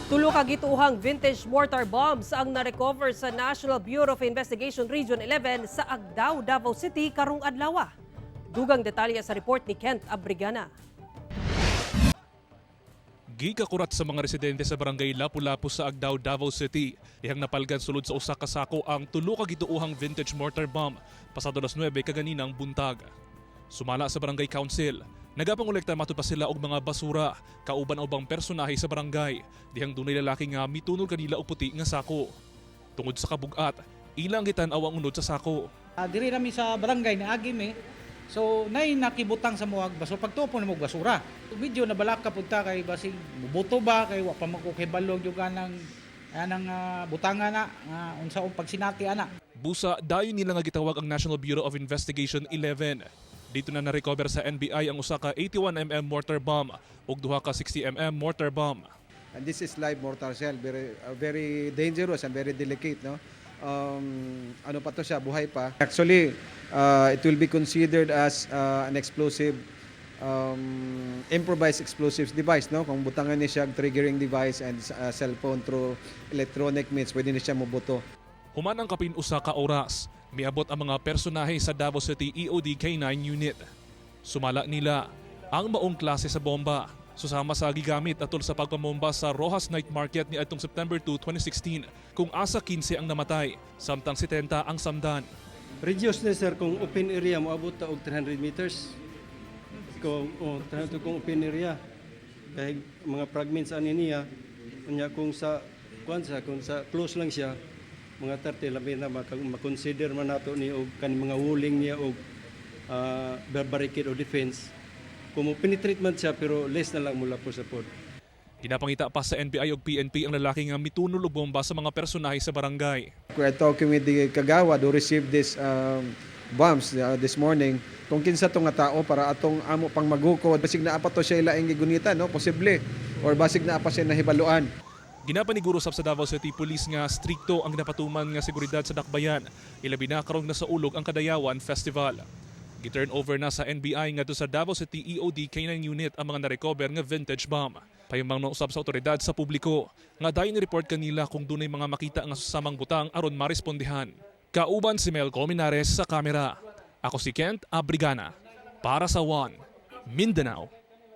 Tulo ka gituohang vintage mortar bombs ang na-recover sa National Bureau of Investigation Region 11 sa Agdao, Davao City karong adlaw. Dugang detalye sa report ni Kent Abrigana. Gikakurat sa mga residente sa barangay Lapu-Lapu sa Agdao, Davao City. Dihang napalgan sulod sa usa ka sako ang tulo ka gituohang vintage mortar bomb pasado alas 9 kaganinang buntag. Sumala sa barangay council, nagapangolekta matud pa sila og mga basura kauban ang ubang personahe sa barangay dihang dunay lalaki nga mitunol kanila og puti nga sako. Tungod sa kabugat, ilang gitan-aw ang unod sa sako. Diri nami sa barangay ni agi mi. So nay nakibutang sa muag basura, pagtuo na mo basura. Medyo nabalaka pud ta kay basig mubuto ba, kay wa pa man ko kahibalo yung anang butanga na nga unsa og pagsinati ana. Busa, dayon nila nga gitawag ang National Bureau of Investigation 11. Dito na na-recover sa NBI ang usa ka 81 mm mortar bomb ug duha ka 60 mm mortar bomb. And this is live mortar shell, very very dangerous and very delicate, no? Ano pa to siya, buhay pa. Actually, it will be considered as an explosive improvised explosives device, no? Kung butangan ni siya og triggering device and cellphone through electronic means, pwede ni siya mobuto. Human ang kapin usa ka oras, miabot ang mga personahe sa Davao City E EOD K9 unit. Sumala nila, ang maong klase sa bomba susama sa gigamit atol sa pagpamomba sa Roxas Night Market ni atong September 2, 2016 kung asa 15 ang namatay, samtang 70 ang samdan. Radius ni, sir, kung open area moabot ta og 300 meters. Kung oh, 300 kung open area. Kay mga fragments ani niya, unya kung sa kuan sa kung sa close lang siya, mga 30, labi na makonsider man nato ni og kani mga wuling niya og barricade o defense. Kung mo penetrate man siya, pero less na lang mula po sa pod. Ginapangita pa sa NBI ug PNP ang lalaki nga mitunol og bomba sa mga personahe sa barangay. We are talking with the kagawad who received this bombs this morning kung kinsa to nga tao para atong amo pang magukod, basig naa pa to siya ilaing gigunitan, no, posible, or basig naa pa siya nahibaluan. Ginapaniguro sab sa Davao City Police nga strikto ang napatuman nga seguridad sa dakbayan, ilabi na karong nasa ulog ang Kadayawan Festival. Gi-turn over na sa NBI ngadto sa Davao City EOD K9 unit ang mga na-recover nga vintage bomb. Pahimang na usab sa otoridad sa publiko nga dayon ni-report kanila kung dunay mga makita nga susamang butang aron marespondehan. Kauban si Mel Colmenares sa kamera. Ako si Kent Abrigana para sa One Mindanao.